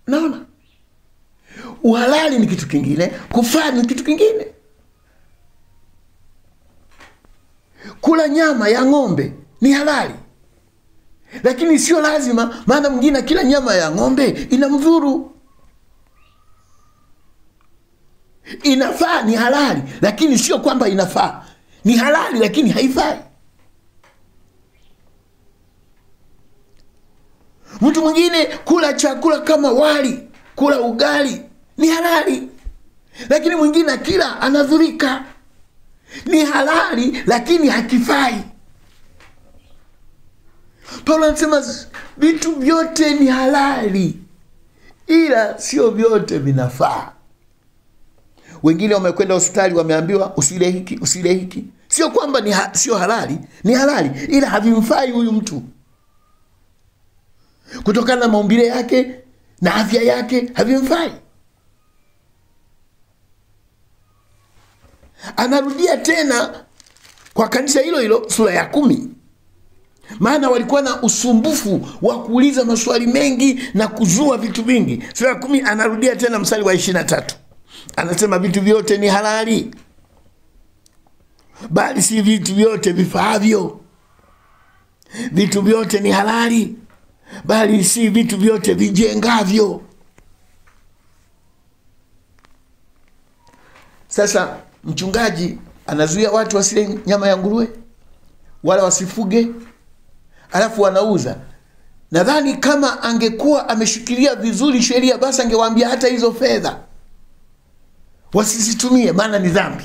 Naona? Uhalali ni kitu kingine, kufaa ni kitu kingine. Kula nyama ya ng'ombe ni halali, lakini sio lazima, maana mwingine kila nyama ya ng'ombe inamdhuru. Inafaa, ni halali, lakini sio kwamba inafaa. Ni halali lakini haifai. Mtu mwingine kula chakula kama wali, kula ugali ni halali, lakini mwingine kila anadhurika. Ni halali lakini hakifai. Paulo anasema vitu vyote ni halali, ila sio vyote vinafaa. Wengine wamekwenda hospitali wameambiwa usile hiki, usile hiki. Sio kwamba ni sio halali, ni halali ila havimfai huyu mtu. Kutokana na maumbile yake na afya yake havimfai. Anarudia tena kwa kanisa hilo hilo sura ya 10. Maana walikuwa na usumbufu wa kuuliza maswali mengi na kuzua vitu vingi. Sura ya 10 anarudia tena mstari wa 23. Anasema vitu vyote ni halali, bali si vitu vyote vifaavyo. Vitu vyote ni halali, bali si vitu vyote vijengavyo. Sasa mchungaji anazuia watu wasile nyama ya nguruwe wala wasifuge, alafu wanauza. Nadhani kama angekuwa ameshikilia vizuri sheria, basi angewaambia hata hizo fedha wasizitumie, maana ni dhambi.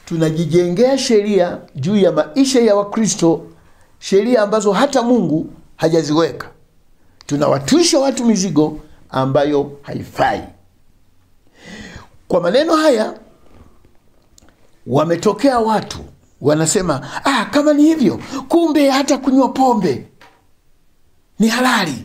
Tunajijengea sheria juu ya maisha ya Wakristo, sheria ambazo hata Mungu hajaziweka. Tunawatwisha watu mizigo ambayo haifai. Kwa maneno haya wametokea watu wanasema, kama ni hivyo, kumbe hata kunywa pombe ni halali,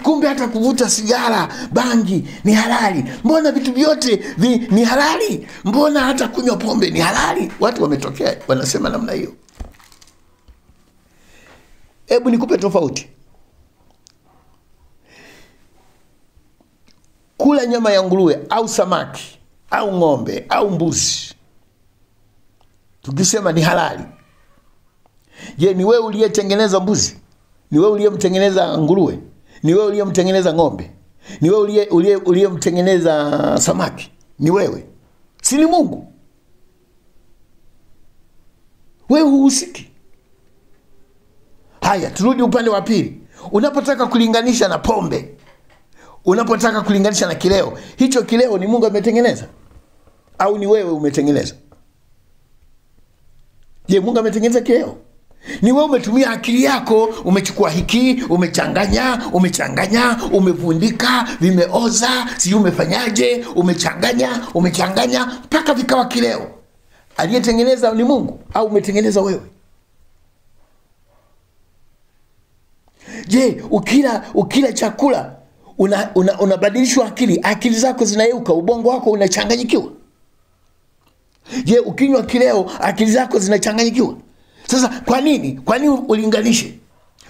kumbe hata kuvuta sigara, bangi ni halali, mbona vitu vyote ni halali, mbona hata kunywa pombe ni halali. Watu wametokea wanasema namna hiyo. Hebu nikupe tofauti. Kula nyama ya nguruwe au samaki au ng'ombe au mbuzi, tukisema ni halali, je, ni wewe uliyetengeneza mbuzi? Ni wewe uliyemtengeneza nguruwe? Ni wewe uliyemtengeneza ng'ombe? Ni wewe uliyemtengeneza samaki? Ni wewe? Si ni Mungu? Wewe huhusiki. Haya, turudi upande wa pili. Unapotaka kulinganisha na pombe, unapotaka kulinganisha na kileo, hicho kileo ni Mungu ametengeneza au ni wewe umetengeneza? Je, Mungu ametengeneza kileo? Ni wewe umetumia akili yako, umechukua hiki, umechanganya, umevundika, vimeoza, sijui umefanyaje, umechanganya mpaka vikawa kileo. Aliyetengeneza ni Mungu au umetengeneza wewe? Je, ukila chakula unabadilishwa akili, akili zako zinayeuka, ubongo wako unachanganyikiwa? Je, ukinywa kileo akili zako zinachanganyikiwa? Sasa kwa nini? Kwa nini ulinganishe?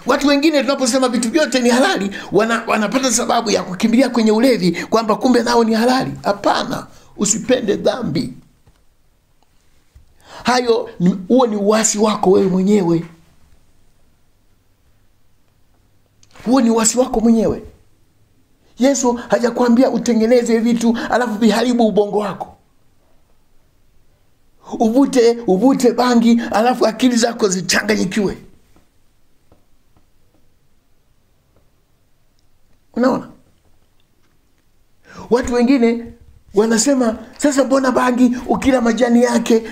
Watu wengine tunaposema vitu vyote ni halali, wanapata sababu ya kukimbilia kwenye ulevi kwamba kumbe nao ni halali. Hapana, usipende dhambi. Hayo huo ni uasi wako wewe mwenyewe. Huo ni uasi wako mwenyewe. Yesu hajakwambia utengeneze vitu alafu viharibu ubongo wako. Uvute bangi alafu akili zako zichanganyikiwe. Unaona? Watu wengine wanasema sasa mbona bangi ukila majani yake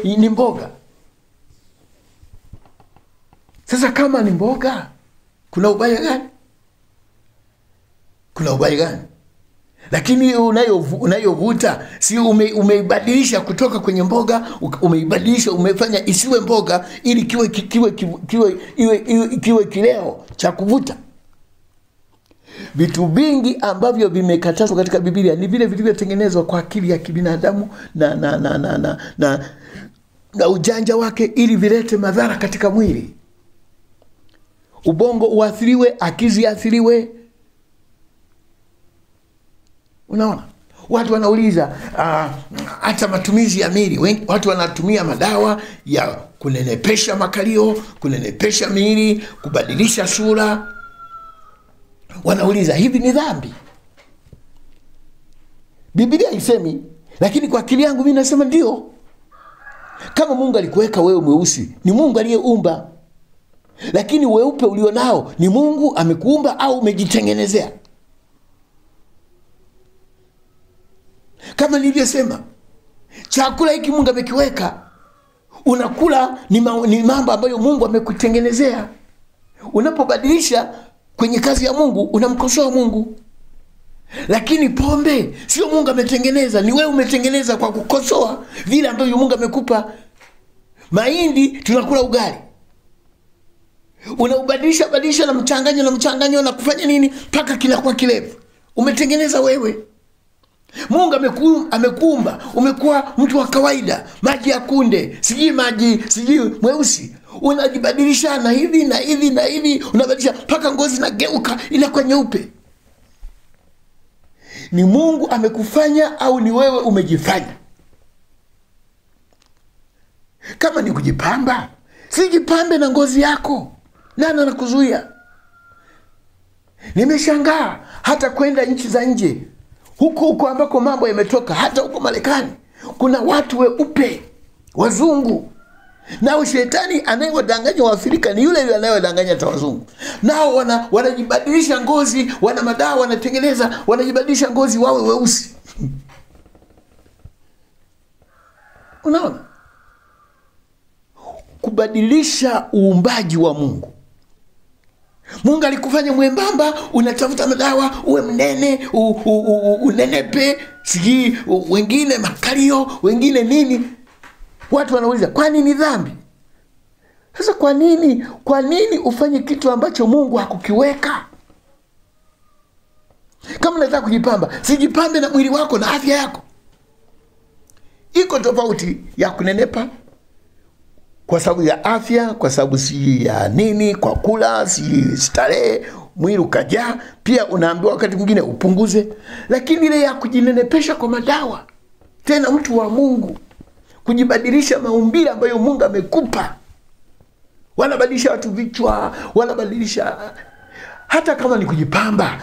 ni mboga? Sasa kama ni mboga, kuna ubaya gani? Kuna ubaya gani? Lakini unayovuta si umeibadilisha kutoka kwenye mboga, umeibadilisha, umefanya isiwe mboga ili kiwe kileo cha kuvuta. Vitu vingi ambavyo vimekatazwa katika Biblia ni vile vilivyotengenezwa kwa akili ya kibinadamu na ujanja wake ili vilete madhara katika mwili. Ubongo uathiriwe, akili iathiriwe. Unaona? Watu wanauliza hata matumizi ya miili. Watu wanatumia madawa ya kunenepesha makalio, kunenepesha miili, kubadilisha sura. Wanauliza hivi ni dhambi? Biblia haisemi, lakini kwa akili yangu mimi nasema ndio. Kama Mungu alikuweka wewe mweusi, ni Mungu aliyeumba. Lakini weupe ulionao ni Mungu amekuumba au umejitengenezea? Kama nilivyosema, chakula hiki Mungu amekiweka, unakula ni mambo ambayo Mungu amekutengenezea. Unapobadilisha kwenye kazi ya Mungu, unamkosoa Mungu. Lakini pombe sio Mungu ametengeneza, ni wewe umetengeneza kwa kukosoa vile ambavyo Mungu amekupa. Mahindi tunakula ugali, unaubadilisha badilisha na mchanganyo na mchanganyo na kufanya nini mpaka kinakuwa kilevu. Umetengeneza wewe. Mungu amekuumba, umekuwa mtu wa kawaida, maji ya kunde, sijui maji, sijui mweusi. Unajibadilisha na hivi na hivi na hivi, unabadilisha mpaka ngozi inageuka inakuwa nyeupe. Ni Mungu amekufanya au ni wewe umejifanya? Kama ni kujipamba, sijipambe na ngozi yako. Nani anakuzuia? Nimeshangaa hata kwenda nchi za nje, huko huko ambako mambo yametoka, hata huko Marekani kuna watu weupe, wazungu. Nao shetani anayewadanganya Waafrika ni yule yule anayewadanganya hata wazungu. Nao wanajibadilisha ngozi, wana madawa wanatengeneza, wanajibadilisha ngozi wawe weusi. Unaona? Kubadilisha uumbaji wa Mungu. Mungu alikufanya mwembamba, unatafuta madawa uwe mnene, unenepe, sijui wengine makalio, wengine nini. Watu wanauliza, kwa nini dhambi? Sasa kwa nini ufanye kitu ambacho Mungu hakukiweka? Kama unataka kujipamba, sijipambe na mwili wako na afya yako. Iko tofauti ya kunenepa kwa sababu ya afya, kwa sababu si ya nini, kwa kula, si starehe, mwili ukajaa, pia unaambiwa wakati mwingine upunguze. Lakini ile ya kujinenepesha kwa madawa, tena mtu wa Mungu, kujibadilisha maumbile ambayo Mungu amekupa. Wanabadilisha watu vichwa, wanabadilisha. Hata kama ni kujipamba,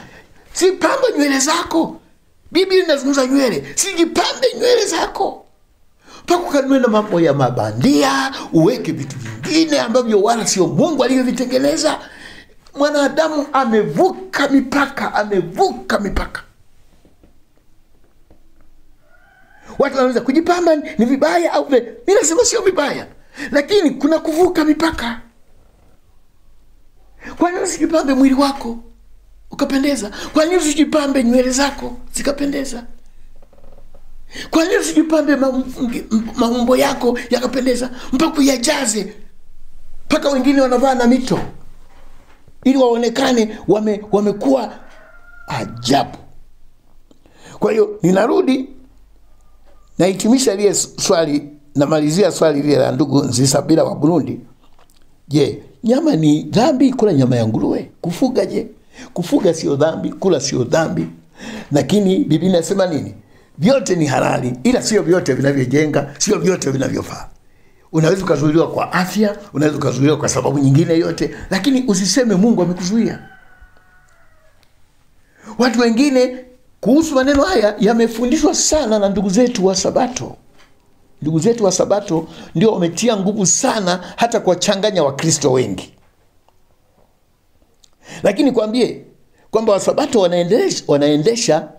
si pamba nywele zako. Biblia inazungumza nywele, sijipambe nywele zako. Mpaka ukanunue na mambo ya mabandia, uweke vitu vingine ambavyo wala sio Mungu aliyovitengeneza. Mwanadamu amevuka mipaka, amevuka mipaka. Watu wanaweza kujipamba ni vibaya au mimi nasema sio vibaya, lakini kuna kuvuka mipaka. Kwa nini usijipambe mwili wako ukapendeza? Kwa nini usijipambe nywele zako zikapendeza? Kwa nini usijipambe maumbo yako yakapendeza mpaka uyajaze? Mpaka wengine wanavaa na mito ili waonekane wamekuwa ajabu. Kwa hiyo ninarudi nahitimisha ile swali, namalizia swali lile la ndugu Nzisabira wa Burundi. Je, nyama ni dhambi kula nyama ya nguruwe? Kufuga je? Kufuga sio dhambi, kula sio dhambi. Lakini Biblia inasema nini? Vyote ni halali, ila sio vyote vinavyojenga, sio vyote vinavyofaa. Unaweza ukazuiliwa kwa afya, unaweza ukazuiliwa kwa sababu nyingine yote, lakini usiseme Mungu amekuzuia. Watu wengine kuhusu maneno haya yamefundishwa sana na ndugu zetu wa Sabato. Ndugu zetu wa Sabato ndio wametia nguvu sana hata kuwachanganya Wakristo wengi. Lakini kwambie kwamba Wasabato wanaendesha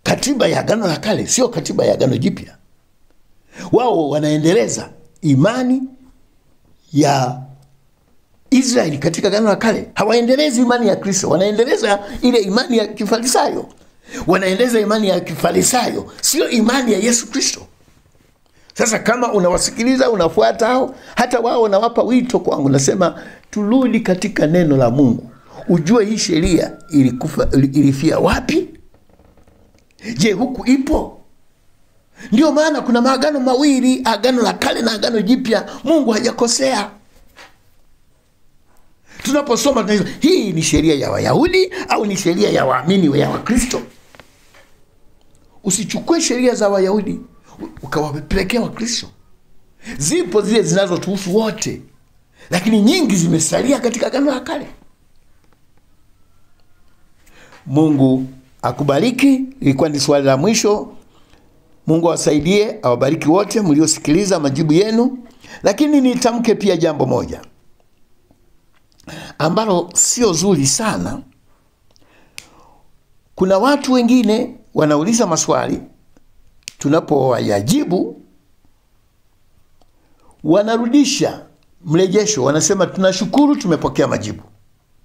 katiba ya Agano la Kale, sio katiba ya Agano Jipya. Wao wanaendeleza imani ya Israeli katika Agano la Kale. Hawaendelezi imani ya Kristo, wanaendeleza ile imani ya Kifarisayo. Wanaendeleza imani ya Kifarisayo, sio imani ya Yesu Kristo. Sasa kama unawasikiliza, unafuata hao, hata wao wanawapa wito kwangu, nasema turudi katika neno la Mungu. Ujue hii sheria ilifia wapi? Je, huku ipo? Ndio maana kuna maagano mawili, Agano la Kale na Agano Jipya. Mungu hajakosea. Tunaposoma tunasema hii ni sheria ya Wayahudi au ni sheria ya waamini ya Wakristo. Usichukue sheria za Wayahudi ukawapelekea Wakristo. Zipo zile zinazotuhusu wote, lakini nyingi zimesalia katika Agano la Kale. Mungu akubariki. Ilikuwa ni swali la mwisho. Mungu awasaidie, awabariki wote mliosikiliza majibu yenu. Lakini nitamke pia jambo moja ambalo sio zuri sana. Kuna watu wengine wanauliza maswali, tunapowajibu wanarudisha mrejesho, wanasema tunashukuru tumepokea majibu.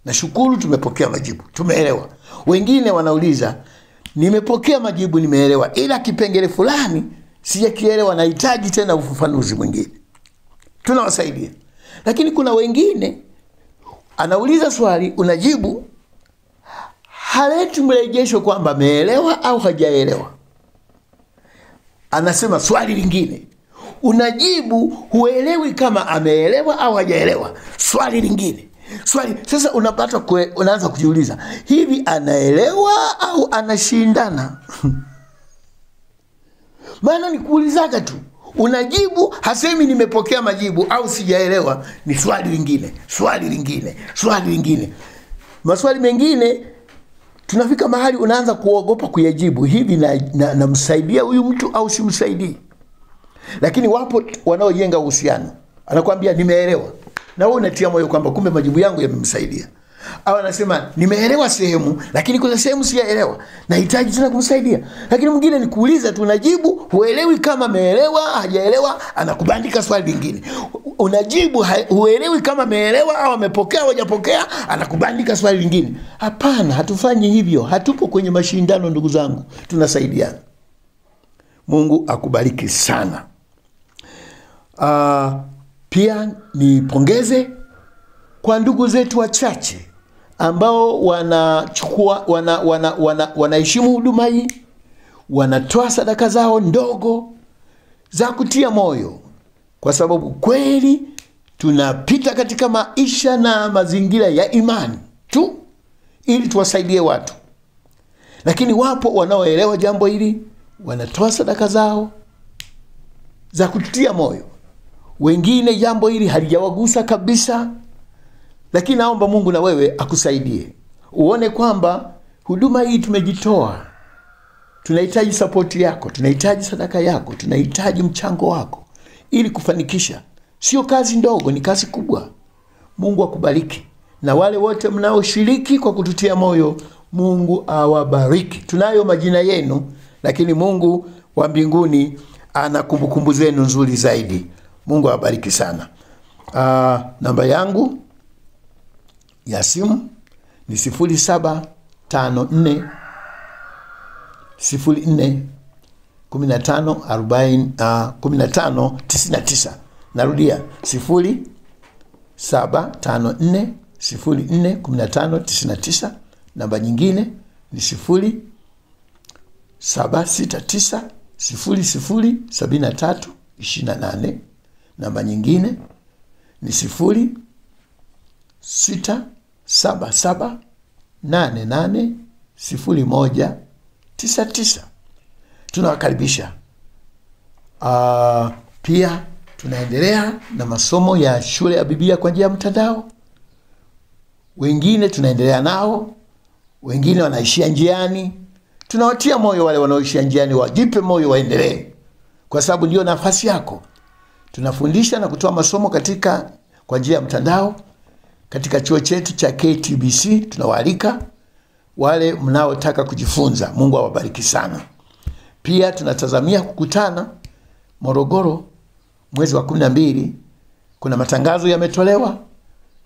Nashukuru tumepokea majibu, tumeelewa. Wengine wanauliza nimepokea majibu, nimeelewa, ila kipengele fulani sijakielewa, nahitaji tena ufafanuzi mwingine. Tunawasaidia. Lakini kuna wengine anauliza swali, unajibu, haleti mrejesho kwamba ameelewa au hajaelewa. Anasema swali lingine. Unajibu, huelewi kama ameelewa au hajaelewa. Swali lingine. Swali. Sasa unapata unaanza kujiuliza, hivi anaelewa au anashindana? Maana nikuulizaga tu. Unajibu, hasemi nimepokea majibu au sijaelewa. Ni swali lingine, swali lingine, swali lingine. Maswali mengine tunafika mahali unaanza kuogopa kuyajibu. Hivi namsaidia huyu mtu au simsaidii? Lakini wapo wanaojenga uhusiano. Anakuambia nimeelewa. Na wewe unatia moyo kwamba kumbe majibu yangu yamemsaidia. Au anasema nimeelewa sehemu, lakini kuna sehemu sijaelewa, nahitaji tena kumsaidia. Lakini mwingine ni kuuliza tu, unajibu, huelewi kama ameelewa, hajaelewa, anakubandika swali lingine. Unajibu, huelewi kama ameelewa au amepokea au hajapokea, anakubandika swali lingine. Hapana, hatufanyi hivyo. Hatupo kwenye mashindano ndugu zangu, tunasaidiana. Mungu akubariki sana. Pia nipongeze kwa ndugu zetu wachache ambao wanachukua wanaheshimu huduma hii, wanatoa sadaka zao ndogo za kutia moyo, kwa sababu kweli tunapita katika maisha na mazingira ya imani tu ili tuwasaidie watu. Lakini wapo wanaoelewa jambo hili, wanatoa sadaka zao za kutia moyo. Wengine jambo hili halijawagusa kabisa. Lakini naomba Mungu na wewe akusaidie uone kwamba huduma hii tumejitoa. Tunahitaji support yako, tunahitaji sadaka yako, tunahitaji mchango wako ili kufanikisha. Sio kazi ndogo, ni kazi kubwa. Mungu akubariki. Na wale wote mnaoshiriki kwa kututia moyo, Mungu awabariki. Tunayo majina yenu, lakini Mungu wa mbinguni ana kumbukumbu zenu nzuri zaidi. Mungu awabariki sana. Namba yangu ya simu ni 0754 04 15 40 15 99. Narudia 0754 04 15 99. Namba nyingine ni 0769 00 73 28. Namba nyingine ni 0677 88 01 99. Tunawakaribisha. Pia tunaendelea na masomo ya shule ya Biblia kwa njia ya mtandao. Wengine tunaendelea nao, wengine wanaishia njiani. Tunawatia moyo wale wanaoishia njiani, wajipe moyo waendelee, kwa sababu ndio nafasi yako. Tunafundisha na kutoa masomo katika kwa njia ya mtandao katika chuo chetu cha KTBC. Tunawaalika wale mnaotaka kujifunza. Mungu awabariki sana. Pia tunatazamia kukutana Morogoro mwezi wa 12. Kuna matangazo yametolewa.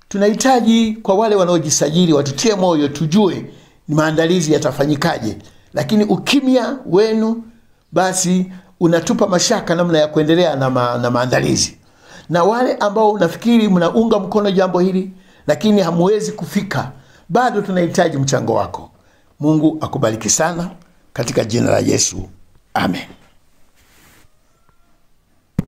Tunahitaji kwa wale wanaojisajili watutie moyo, tujue ni maandalizi yatafanyikaje. Lakini ukimya wenu basi unatupa mashaka namna ya kuendelea na maandalizi. Na wale ambao unafikiri mnaunga mkono jambo hili lakini hamuwezi kufika, bado tunahitaji mchango wako. Mungu akubariki sana katika jina la Yesu. Amen.